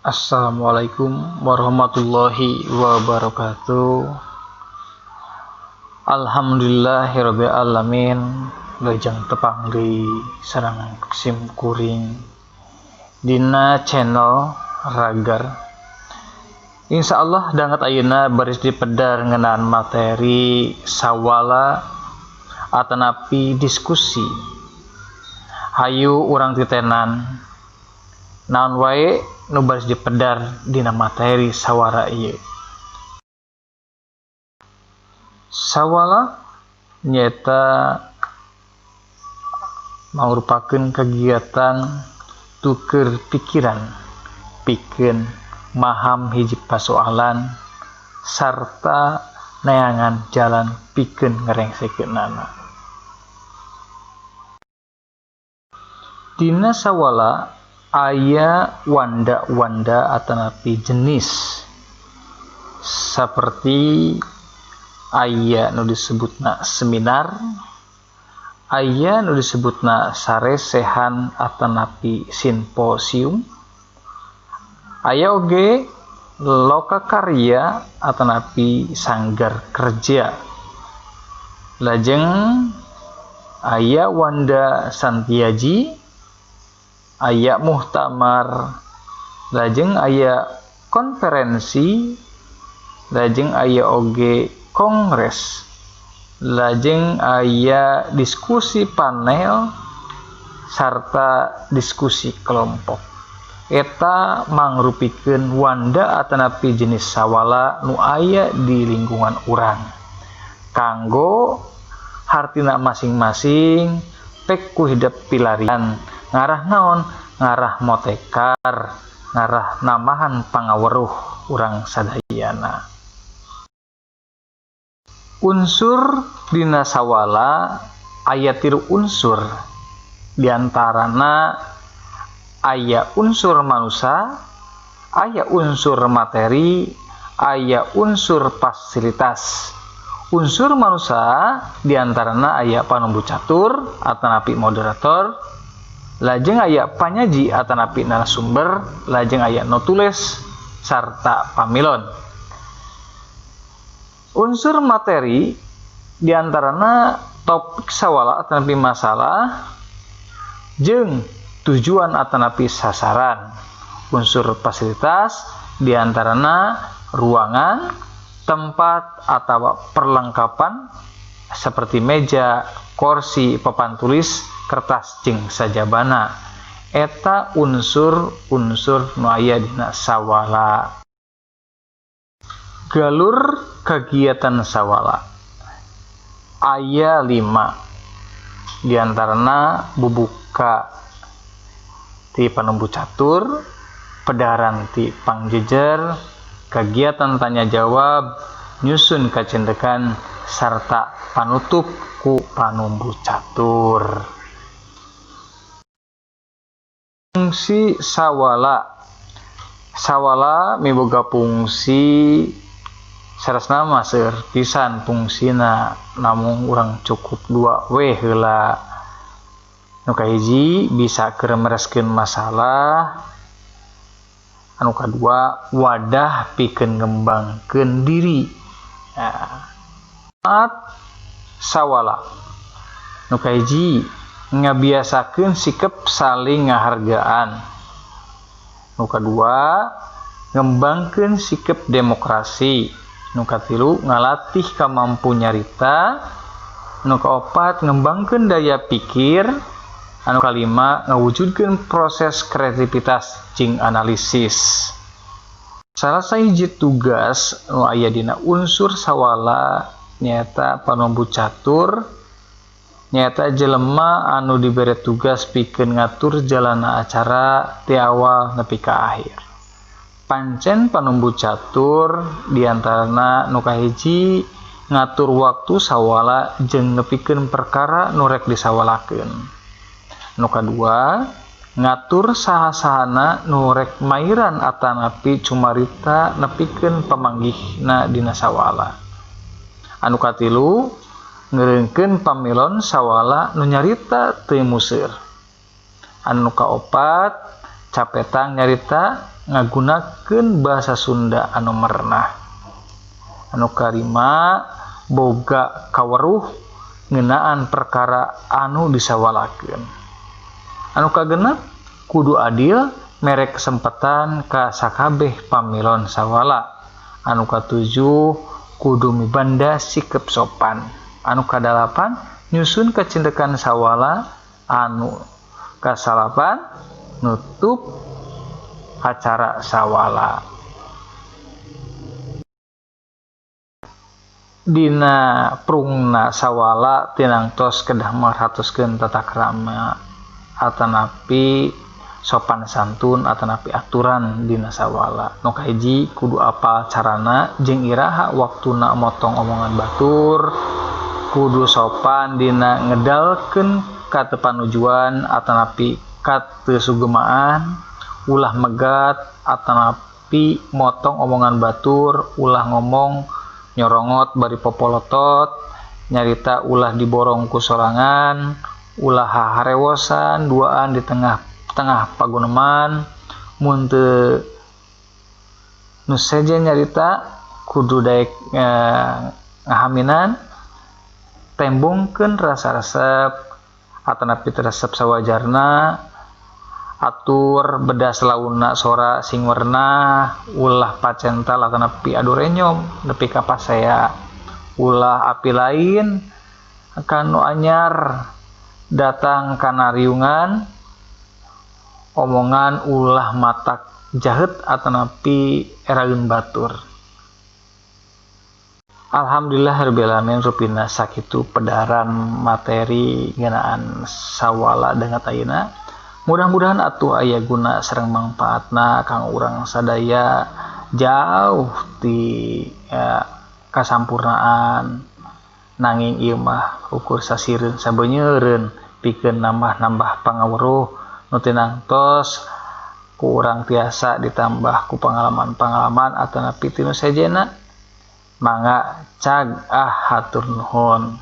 Assalamualaikum warahmatullahi wabarakatuh. Alhamdulillahirabbil alamin. Lejang tepang di sareng sim kuring dina channel Ragar. Insyaallah danget ayeuna baris dipedar ngeunaan materi sawala atanapi diskusi. Hayu urang titenan naon wae nu baris dipedar dina materi sawara ieu. Sawala nyaeta mangrupakeun kegiatan tuker pikiran pikeun maham hiji pasoalan sarta neangan jalan pikeun ngarengsekeunana. Dina sawala aya wanda-wanda atanapi jenis seperti aya nu disebutna seminar, aya nu disebutna saresehan atanapi simposium, aya oge lokakarya atanapi sanggar kerja, lajeng aya wanda santiaji, aya muhtamar, lajeng aya konferensi, lajeng aya oge kongres, lajeng aya diskusi panel sarta diskusi kelompok. Eta mangrupikeun wanda atanapi jenis sawala nu aya di lingkungan urang. Kanggo hartina masing-masing pek ku hidep pilarian ngarah naon, ngarah motekar, ngarah namahan pangaweruh urang sadayana. Unsur dina sawala aya tilu unsur, diantarana aya unsur manusia, aya unsur materi, aya unsur fasilitas. Unsur manusia diantarana aya panumbu catur atanapi moderator, lajeng aya panyaji atanapi narasumber, lajeng aya notules sarta pamilon. Unsur materi diantarana topik sawala atanapi masalah jeung tujuan atanapi sasaran. Unsur fasilitas diantarana ruangan, tempat atau perlengkapan seperti meja, kursi, papan tulis, kertas jeung sajabana. Eta unsur-unsur nu aya dina sawala. Galur kegiatan sawala aya 5, diantarana bubuka ti panumbu catur, pedaran ti pangjejer, kegiatan tanya jawab, nyusun kacendekan, sarta panutup ku panumbu catur. Fungsi sawala. Sawala miboga fungsi sarasna mah seueur pisan fungsina, namung urang cukup 2 we heula. Nu kahiji bisa keur mereskeun masalah, anu kadua wadah pikeun ngembangkeun diri. Nah, sawala nu kahiji ngabiasakeun sikep saling ngahargaan, nu kadua ngembangkeun sikep demokrasi, nu katilu ngalatih kamampu nyarita, nu kaopat ngembangkeun daya pikir, anu kalima ngawujudkeun proses kreativitas jeung analisis. Salah sahiji tugas nu aya dina unsur sawala nyaeta panumbu catur, nyaeta jelema anu dibere tugas pikeun ngatur jalana acara ti awal nepi ka akhir. Pancen panumbu catur diantarana nu kahiji ngatur waktu sawala jeung nepikeun perkara nu rek disawalakeun. Nu kadua ngatur saha-sahana nu rek mairan atanapi cumarita nepikeun pamanggihna dina sawala. Anu katilu ngereungkeun pamilon sawala nu nyarita teu museur. Anu kaopat Capetang nyarita ngagunakeun bahasa Sunda anu merenah. Anu kalima, boga kaweruh ngeunaan perkara anu disawalakeun. Anu kagenep, kudu adil mere kesempatan ka sakabeh pamilon sawala. Anu katujuh, kudu mibanda sikep sopan. Anu kadalapan, nyusun kacindekan sawala. Anu kasalapan, nutup acara sawala. Dina prungna sawala tinangtos kedah merhatoskeun tata krama atanapi sopan santun atanapi aturan dina sawala. Nu kahiji, kudu apal carana jeung iraha waktuna motong omongan batur, kudu sopan dina ngedalkeun katepanujuan atanapi kateusugemaan, ulah megat atanapi motong omongan batur, ulah ngomong nyorongot bari popolotot, nyarita ulah diborong ku sorangan, ulah haharewosan duaan di tengah-tengah paguneman, mun teu nu sejen nyarita kudu daek ngahaminan, tembongkeun rasa resep atanapi teu resep sawajarna, atur bedas launa sora sing werna, ulah pacental atanapi adu renyom nepi ka pasea, ulah api lain kanu anyar datang kana riungan, omongan ulah matak jahet atanapi eraeun batur. Alhamdulillah rabbil alamin, rupina sakitu pedaran materi ngeunaan sawala danget ayeuna. Mudah-mudahan atuh aya guna sareng mangpaatna kang urang sadaya jauh ti kasampurnaan, nanging ieu mah ukur sasireun sabenyeureun pikeun nambah-nambah pangaweruh nu tinangtos ku urang tiasa ditambah ku pangalaman-pangalaman atanapi ti nu sejenna. Mangga cag ah, hatur nuhun.